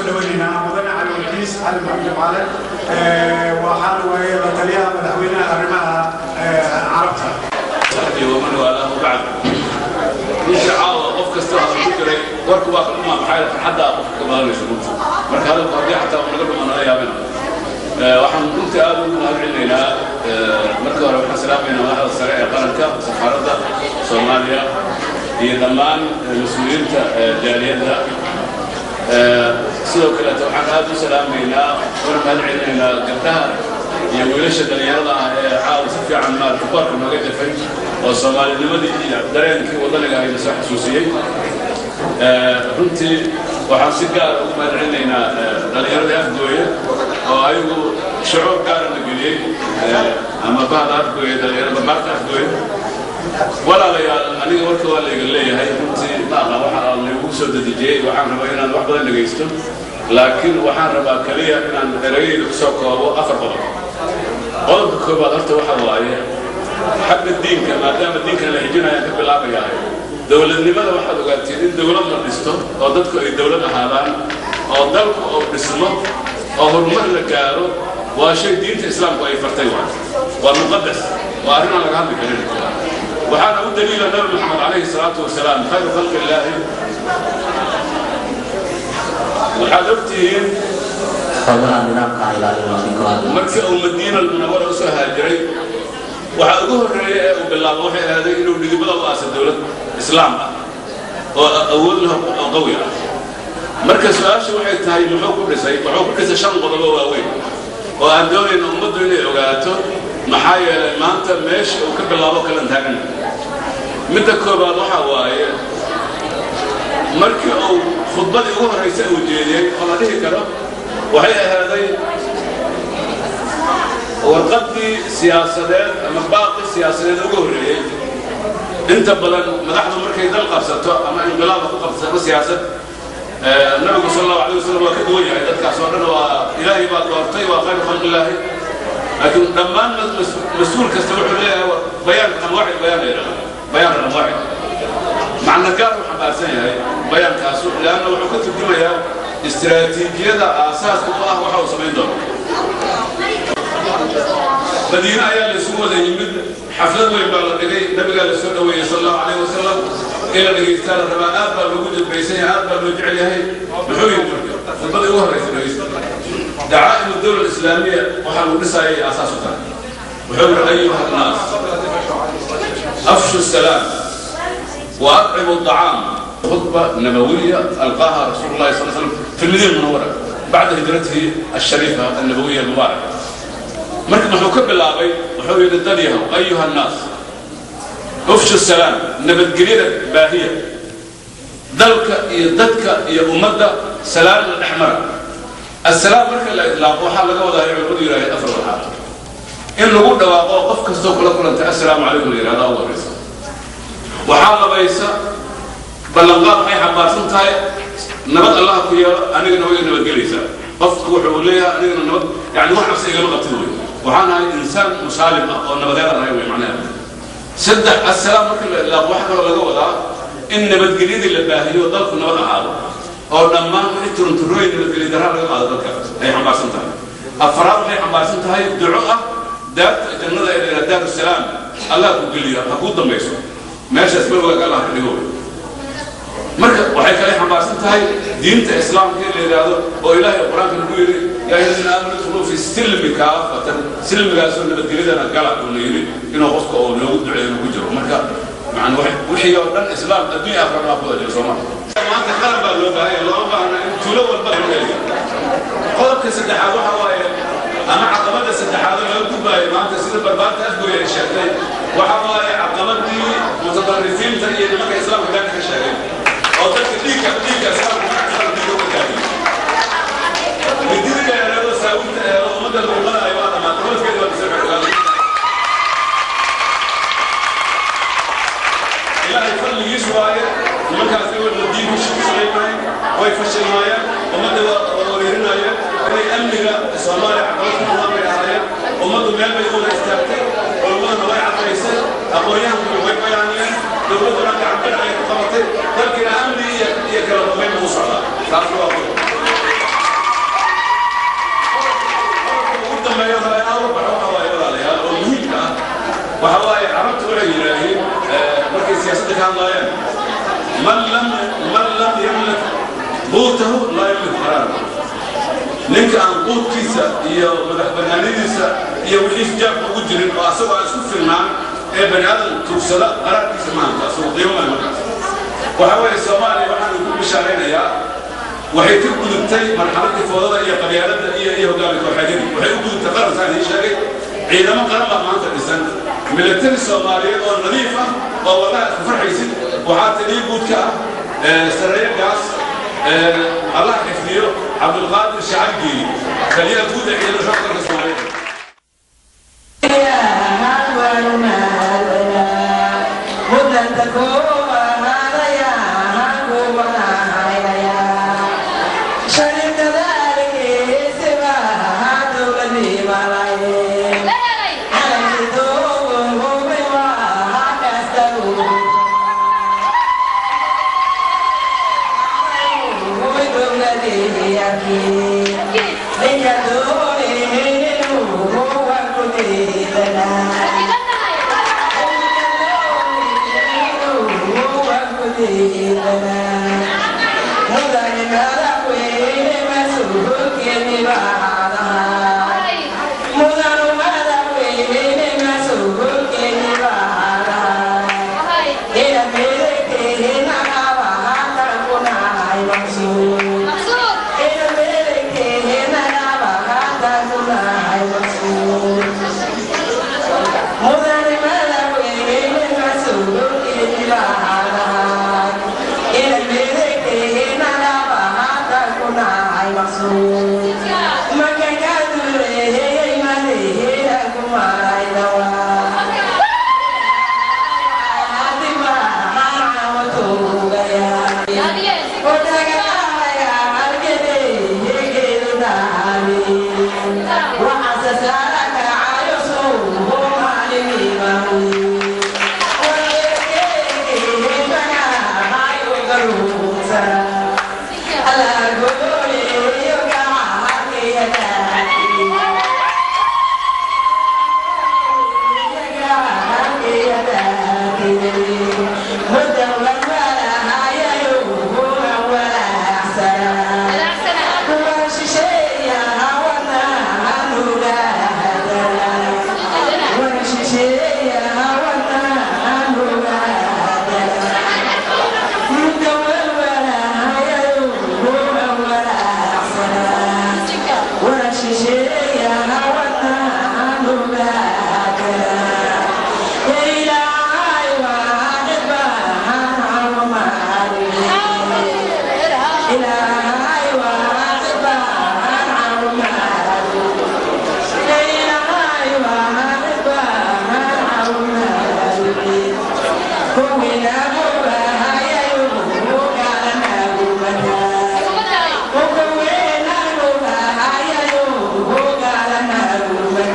Kusoo dhaweynaynaa mudane Cali Wajiis Cali Maxamed Jimcaale, waxaana waaye la taliyaha madaxweynaha arrimaha Carabta. ومن والاه بعد. Runtii caawa qof kasta hadal ku jiray warku waa ka dhumaa, maxaa yeele farxadda qofka ka badanaysa runtii. Marka hadalku haddii xataa uu naga dhumaa nala yaabina. Waxaan runtii aad ugu mahad celinaynaa. Marka hore waxaan salaamaynaa madaxda sare ee qaranka, safaaradda Soomaaliya iyo dhammaan mas-uuliyiinta jaaliyadda. Sidoo kaleeto waxaan aad u salaamaynaa una mahad celinaynaa gabdhaha iyo wiilasha dhallinyarada ah ee caawa si fiican maarata boorka nooga jafay oo soomaalinimadii iyo dareenkii wadaniga ahayna soo xasuusiyey. Runtii waxaan si gaara ugu mahad celinaynaa dhallinyaradii Afgooye oo ayagu shucuur gaara la geliyey, ama bahda Afgooye, dhallinyarada baarta Afgooye. Walaalayaal, aniga warka waa layga leeyahay. Runtii ma aqaan waxa laygu soo dedejiyey. Waxaan rabaa inaan wax badan dhegaysto, laakiin waxaan rabaa kaliya inaan erayayda kusoo koobo afar qodob. Qodobka koobaad horta waxa waaye xagga diinka, maadaama diinkan la xijinayaan ka bilaabayaa. Dowladnimada waxaad ogaatiin in dowlad la dhisto oo dadku ay dowlad ahaadaan oo dalku uu dhismo oo horumar la gaaro waa shay diinta Islaamku ay fartay, waa muqadas, waa arrin aan laga hadli karin. Waxaana u daliila Nabi Maxamed calayhi salaatu wasalaam, khayru khalqi illaahi. Waxaad ogtihiin Xogaha nidaamka ilaalin ninkoo hadla. Markii uu Madiina Almunawara usoo haajiray, waxa ugu horreeyey ee uu bilaabo waxay ahaaday inuu dhidibada u aasa dowlad Islaam ah oo awood leh oo qawi ah. Marka su-aasha waxay tahay, muxuu ku dhisay? Wuxuu ku dhisay shan qodobo waaweyn oo aan doonayno ummaddu inay ogaato, maxaa yeelay maanta meesha uu ka bilaabo kalan taagan. Midda koobaad waxaa waaye markii uu khudbadii ugu horraysay uu jeediyey oo la dhihi karo waxay ahaaday warqaddii siyaasadeed ama baaqi siyaasadeed ugu horreeyey. Inta badan madaxdu markay dal qabsato ama inqilaaba ku qabsato ama siyaasad, nabigu sal Allahu alayh wasalam waa ka duwan yahay dadkaas oo dhan. Waa Ilaahay baa doortay, waa khayru khalqillaahi, laakiin dhammaan mas-uul kasta wuxuu leeyahay bayaan anwaacid, bayaan la yidhahdo bayaan anwaacid. Macna gaar uu xambaarsan yahay bayaankaasu, leanna wuxuu ka turjumayaa istiraatiijiyada aasaaska u ah waxa uu samayn doono. Madiine ayaa la isugu wada yimid, xaflad weyn baa la dhigay, nabigaa la soo dhoweeyey sal Allahu alayh wasalam. In la dhegaystaa la rabaa, aad baa loogu jadbaysan yahay, aad baa loo jecel yahay. Muxuu yidhi marka khudbadii ugu horraysa? Dhegaysta. Dacaa'imu dawla alislaamiya waxaa lagu dhisaayay aasaas u tahay. Wuxuu yidhi: "أيها الناس، أفشوا السلام وأطعموا الطعام." خطبة نبوية ألقاها رسول الله صلى الله عليه وسلم في المدينة المنورة بعد هجرته الشريفة النبوية المباركة. Marka muxuu ka bilaabay? Wuxuu yidhi: "Dadyahow, أيها الناس، أفشوا السلام." Nabadgelyada baahiya, dalka iyo dadka iyo ummadda salaam la dhex mara. Assalaam marka la idlaaqo waxaa laga wadaa, ay culimadu yidhahdeen, afar walxaad: in lagu dhawaaqo, qof kastoo kula kulantay "assalaamu calaykum" la yidhahda ugu horreysa. Waxaa labaysa ballanqaad, waxay xambaarsan tahay nabad Allah ku yeelo, anigana way nabadgelaysaa. Qofku wuxuu leeyahay anigana nabad, yani wax cabsi igama qabtid wey, waxaan ahay insaan musaalim ah oo nabadeedaan ahay wey macnaheeda. Saddex, assalaam marka la idlaaqo waxaa kaloo laga wadaa in nabadgelyadii la baahiyo, dalku nabad ahaado oo dhammaan wixii turunturooyin nabadgelya darraa laga qaado dalka ay xambaarsan tahay. Afaraad, waxay xambaarsan tahay duco ah daarta jannada ee la yidhaha Daarusalaam Allah ku geliyo, ha kuu dambayso meeshaas, ma ogaag Allah ka dhigo wey. Marka waxay kale xambaarsan tahay diinta Islaamka in la yidhaahdo oo Ilaahay Qur-aanka lagu yidhi: "يا أيها الذين آمنوا ادخلوا في السلم كافة." Silmigaasoo nabadgelyadana gala oo la yidhi, inuu qofka oo loogu duceeyo inuu ku jiro. Marka macna wixii oo dhan Islaam adduunya aakhira waa ku wada jiro. Sooma maanta qaran baa loo baahan yahay, looma baahna in tuulo walba lagu heliyo. Qodobka saddexaad waxa waaye, ama caqabada saddexaad oo laga gudbaayo maanta, sida barbaarta Afgooy ay sheegtay, waxa waaye caqabadii mutadarrifiinta iyo nimanka Islaamka beenta ka sheegay oo dadka dhiigga Islaamka, magaca Islaamka dhiigga uga daadiyey. Midida dheereedo saawinta eedo ummadda lagu qalaayo waa dhamaatay, walkeeda waa lasoo xogaaday. Ilaahay fadligiis waaye. Nimankaasi wadna diin ku shaqaynaayeen, way fashilmaayeen, ummadda waa wareerinayeen, inay amniga Soomaaliya caqabad ku noqdaan bay ahaayeen. Ummaddu meel bay u wada istaagtay, culimmaduna way caddaysay, aqoon-yahankuna way bayaaniyeen, dowladduna gacan bir ayay ku qabatay, dalkina amni iyo kala dambayn buu u socdaa. Taasna waa qodob. Laa yamliku qaraar. Ninka aan quudkiisa iyo madax banaanidiisa iyo wixiis jaabka ugu jirin oo asagoo aan isku filnaan ee bani aadam tuugsada, qaraarkiisa maanta asagoo qiimo male. Markaas waxa weeye, Soomaaliya waxaan ku bishaaraynayaa waxay ka gudubtay marxaladii foodada iyo qabyaaladda iyo hogaami kooxeedyadii. Waxay u gudubtay qaran, saan idiin sheegay. Ciidamo qaran baa maanta dhisan, military Soomaaliyeed oo nadiif ah oo wallahi aad ku farxaysid. Waxaa taliye guudka ah sareeye gaas, Allah xifdiyo, Cabdulqaadir Shacab Geeli, taliyaha guud ee ciidamada xoogga dalka Soomaaliyeed.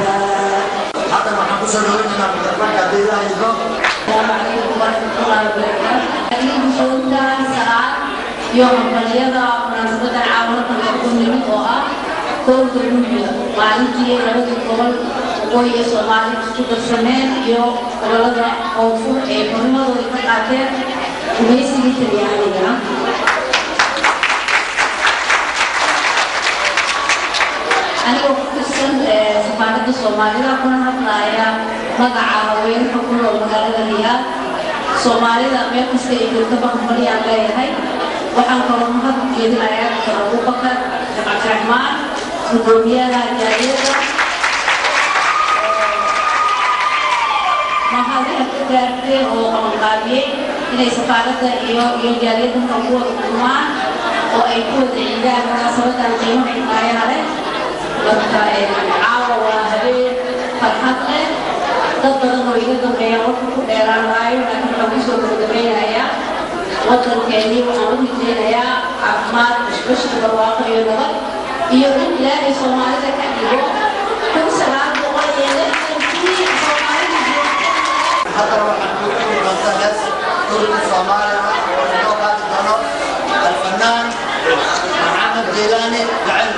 Haddana waxaan kusoo dhaweynaynaa mikrofoonka haddii Ilaahay idmo. السلام عليكم ورحمة الله وبركاته. Salaad iyo hambalyada munaasabadan caawanka ku nimid oo ah 1-da Luulyo, maalintii labadii gobol, waqooyi iyo Soomaali, isku darsameen iyo gobolada koonfur ee xornimadooda ka qaateen gumaysigii Talyaaniga. Anigoo ku tirsan safaaradda Soomaalida kuna hadlaaya magaca haweenka ku nool magaalada Riyaad, Soomaalida meel kasta ay joogtaba hambalyaan leeyahay. Waxaan kaloo mahad u jeedinayaa Dr. Abubakar Sheekh Cabdiraxmaan, gudoomiyaha jaaliyadda, mahadaha ka gaartay oo qabanqaabiyey inay safaaradda iyo jaaliyadda halkan ku wada kulmaan oo ay ku wada ciidaan munaasabadan qiimaha xikaayaha leh. Marka caawa waa habeen farxad leh. Dad badan oo iga dambeeya warka ku dheeraan maayo, laakiin waxaan kusoo gabagabeynayaa waddankeenii waxaan u rajeynayaa caafimaad, bashbash, barwaaqo iyo nabad, iyo in Ilaahay Soomaalida ka dhigo 1960kii Soomaalida joogta. Haddana waxaan ku doontaa hees dhulka Soomaaliya ah oo inoo qaadi doono alfanaan Maxamed Jeylaani Jacel.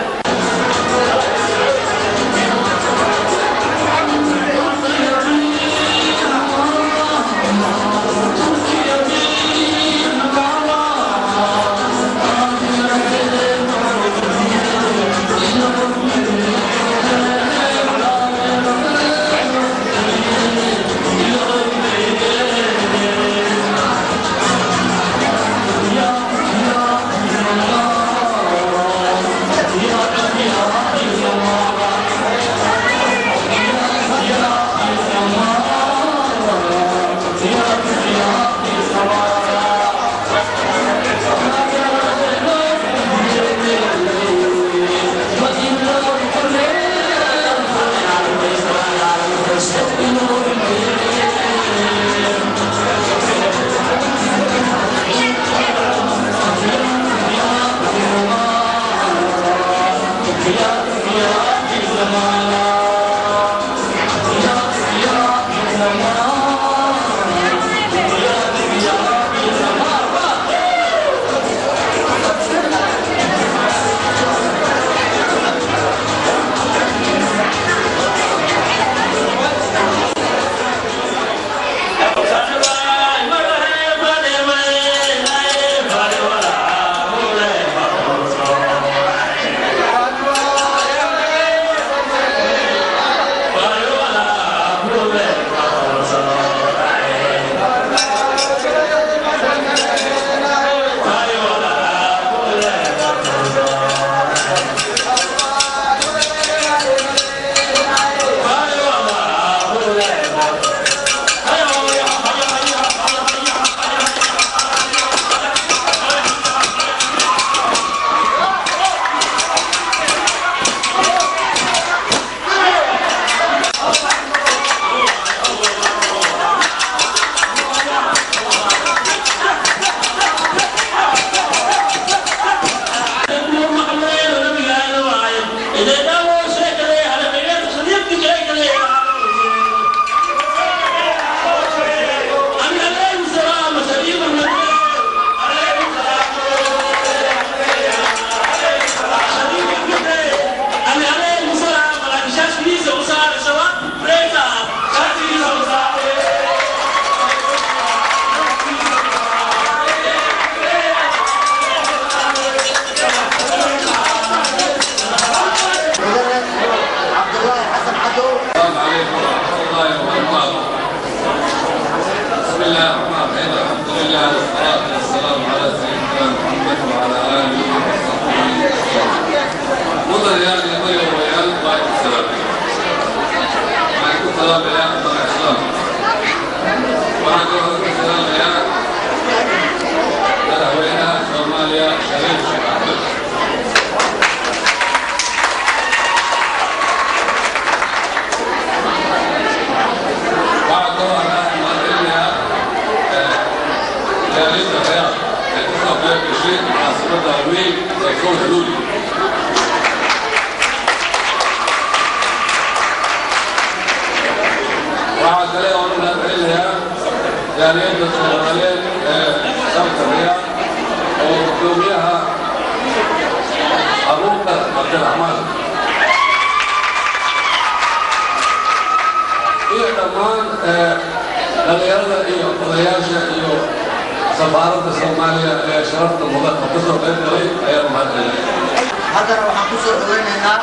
Haddana waxaan ku soo dhaweynaynaa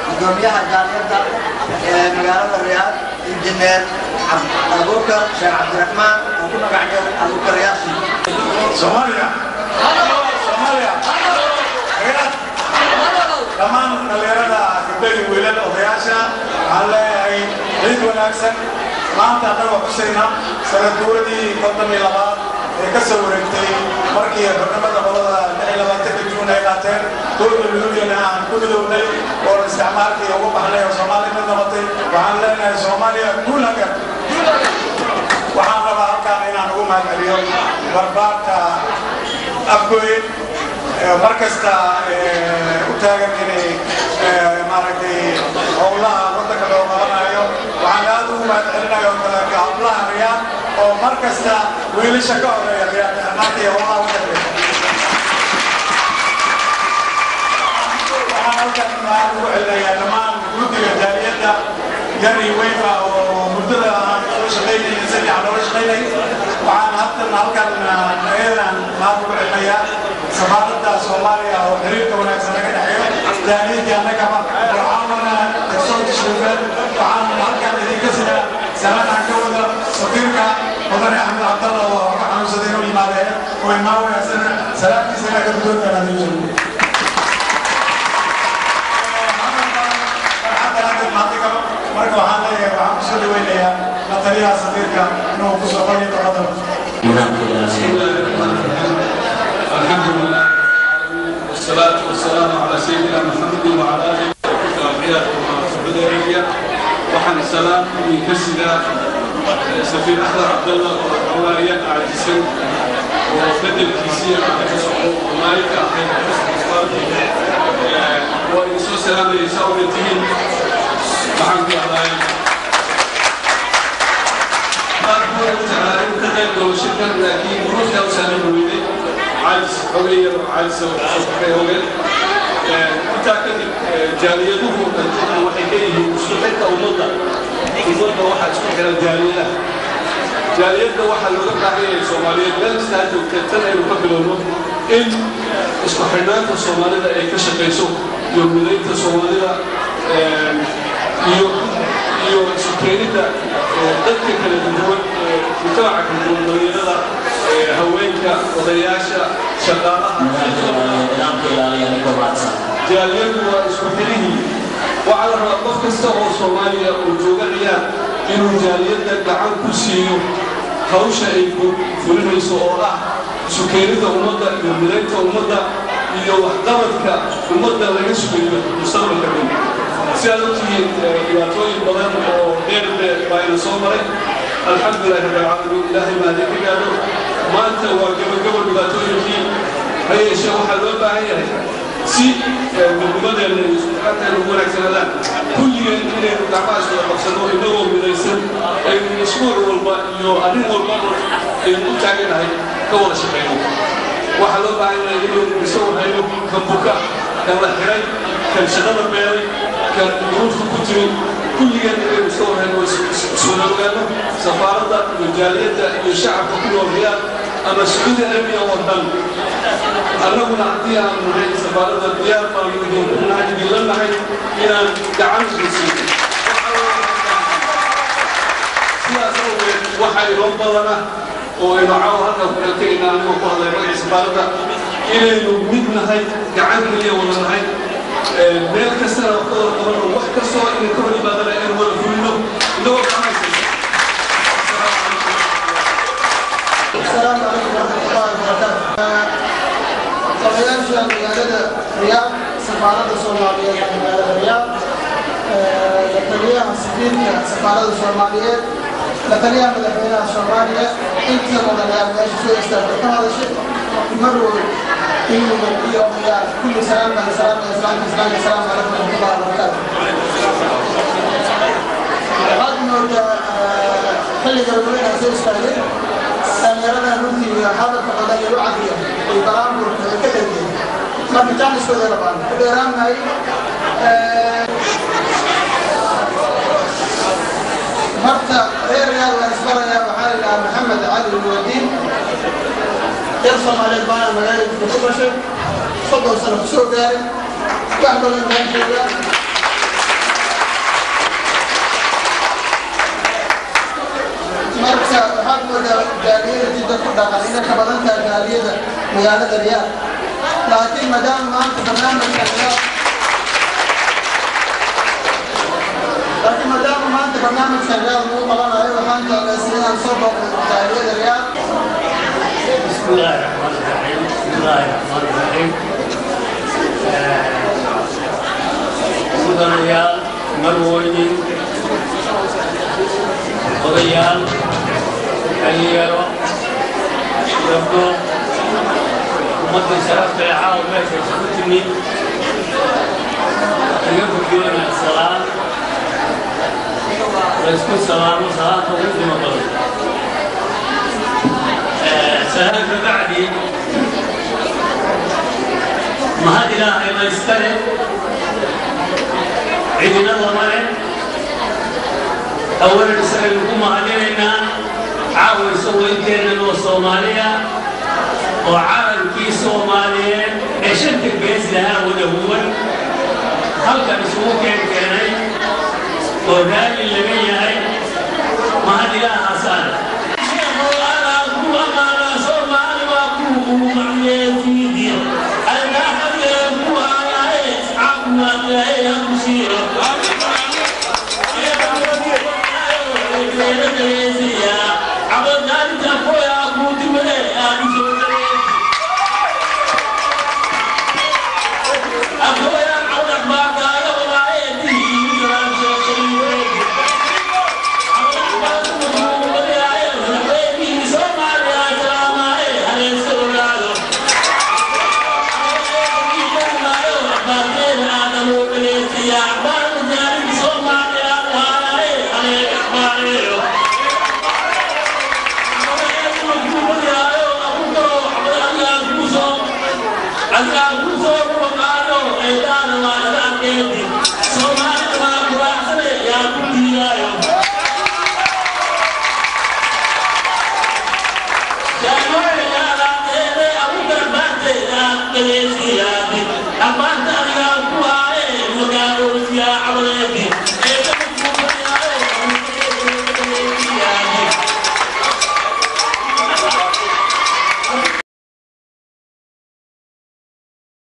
gudoomiyaha jaaliyadda ee magaalada Riyaad, injineer Abuukar Sheekh Cabdiraxmaan oo ku magac dheer Abuukar Yaasin. Soomaaliya, Soomaaliya, Riyaad, dhammaan dhalinyarada, gabdhaha iyo wiilal, odayaasha, waxaan leeyahay ciid wanaagsan. Maanta annagoo xusayna sanad guuradii 52aad ee ka soo wareegtay markii xornimada qolada 26 Juun ay qaateen, 1 Luuliyana aan ku midownay oo isticmaalkii ugu baxnay oo Soomaaliya mid noqotay. Waxaan leenahay Soomaaliya guul hagar. Waxaan rabaa halkaan inaan ugu mahadceliyo barbaarta Afgooye mar kasta u taagan inay maaragtay howlaha waddanka loo qabanayo. Waxaan aad ugu mahadcelinaya oo kale hablaha Riyaad oo mar kasta wiilasha ka horeeya Riyaad maanta iyo howlaha waddanka. Waxaan halkan mahad ugu celinayaa dhammaan guddiga jaaliyadda yar iyo weynba oo muddada aan soo shaqaynay si fiican loola shaqaynay. Waxaan halkan halkan ayadan mahad ugu celinayaa safaaradda Soomaaliya oo xiriirka wanaagsan naga dhexeeyo jaaliyadii annagaba waxaana kasoo tashriifeen. Waxaan halkan idinka sidaa salaan aan ka wada safiirka mudane Axmed Cabdalla oo ka xanuunsaday inuu yimaadeen oo imaan wanaagsan salaamtiisa inaa ka guddoontaan adin joogo. Marka waxaan leeyahay waxaan kusoo dhaweynayaa la taliyaha safiirka inuu kusoo qoriyo tafadal. الحمد لله والصلاة والسلام على سيدنا محمد وعلى آله وصحبه. وحن السلام من كسida سفير أحمد عبد الله وحواريا عاجزا وبدل كيسية ومالك وإنسو Salaamayay saa u dhantihiin. Waxaan ku dhahdaa aad buu u jeclaa inuu ka qayb galo shirkan, laakiin duruuftaa u saameyn weyday, caajis xogay yar oo caajis oo kusoo hogeen. Intaa kadib, jaaliyaduhu adduunka waxay ka yihiin isku xirka ummadda. Ummadda waxaa isku xiran jaaliyadaha. Jaaliyadda waxaa looga baahan yahay, Soomaaliyeed meel kasta ha joogtee, tan aynu ka bilowno, in isku xidhnaanta Soomaalida ay ka shaqayso iyo midaynta Soomaalida iyo isu keenidda dadka kala duwan, mujtamaca kala duwan, dhalinyarada, haweenka, odayaasha, shaqaalaha. Nidaamka ilaaliya, nidaamka ilaaliya ninkoo mahadsan. Jaaliyadu waa isku xirihii. Waxaa la rabaa qof kasta oo Soomaaliya oo jooga Riyaad inuu jaaliyadda gacan ku siiyo hawsha ay fulinayso, oo ah isu keenidda ummadda iyo midaynta ummadda iyo waxqabadka ummadda laga sugayo mustaqbalka dhow. Si aad ogtihiin, dhibaatooyin badan oo dheer dheer baa ina soo maray. Alxamdulilahi rabbi alcaalamiin, Ilaahay baa idinka gaadho. Maanta waa gabagabo dhibaatooyinkii. Ha yeeshee, waxaa loo baahan yahay si midnimadeenna iyo isku-xirkeena ugu wanaagsanaadaan kulligeen inaynu gacmaha iswada qabsanno, innagoo midaysan aynu mashruuc walba iyo arrin walba aynu u taaganahay ka wada shaqayno. Waxaa loo baahan yahay inaynu isagu hayno kan buka, kan la xiray, kan shaqada beelay, kan duruufta ku jirin, kulligeen inaynu iska warhayno, iswada ogaano. Safaaradda iyo jaaliyadda iyo shacabka ku nool Riyaad ama Sacuudi Arabiya oo dhan, annaguna haddii aanu nahay safaaradda, diyaar baanu idinku nahay, idinla nahay inaan gacan idin siino. Sidaas awgeed, waxaa inoo badana oo aynu caawa halkan ku kala tegaynaa, anigoo ku hadlay magacii safaaradda, inaynu mid nahay, gacan keliya wada nahay, meel kastana wax ka wada qabano, wax kastoo idin ka hor yimaadana aynu wada fulino inagoo gacmaysa. السلام عليكم ورحمة الله وبركاته. Odayaasha magaalada Riyaad, safaaradda Soomaaliyeed ee magaalada Riyaad, la taliyaha safiirka safaaradda Soomaaliyeed, la taliyaha madaxweynaha Soomaaliya, inta mudanayaal meesha soo istaagtay ka hadashay, marwow iyo iyo odayaal, kulli salaam baan salaamaya, salaamka islaamka, asalaamu calaykum waraxmatullahi wabarakaatu. Waxaad moodaa xilliga rabweyn aan soo istaagay, dhalinyarada runtii hadalka badan iyo wacdiga iyo baraamburka ay ka dhargeen, marka jaaniskooda rabaan ku dheeraan maayo. Horta reer Riyaad waan isbarayaa. Waxaa la yidhahaa Maxamed Cali Nuwadiin, reer Soomaaliyeed baana, magaalada ku dhashay, 30 sano ku soo gaaray, wax badan baan joogaa. Marka waxaad moodaa jaaliyada Jidda ku dhaqan inay ka badan tahay jaaliyada magaalada Riyaad, laakiin maadaama maanta barnaamijka Riyaad, laakiin maadaama maanta barnaamijka Riyaad lagu qabanayo, waxaan jeclaystay inaan soo booqdo jaaliyada Riyaad. بسم الله الرحمن الرحيم، بسم الله الرحمن الرحيم. Mudanayaal, marwooyin, odayaal, dhalinyaro, gabdho, ummadda sharafta ee caawa meesha isugu timid, iga gudboona salaan laysku salaamo, salaanta ugu qiimo badan. Salaan ka bacdi, mahad Ilaahay ma iskale, cidina lama leh. Awalan isagaynu ku mahadinaynaa caawa isagoo inteennan oo Soomaaliya oo calankii Soomaaliyeed ee shanta gees lahaa wada huwan halkan isugu keenkeenay oo raalli laga yahay. Mahad Ilaahaasaan. Dabadeed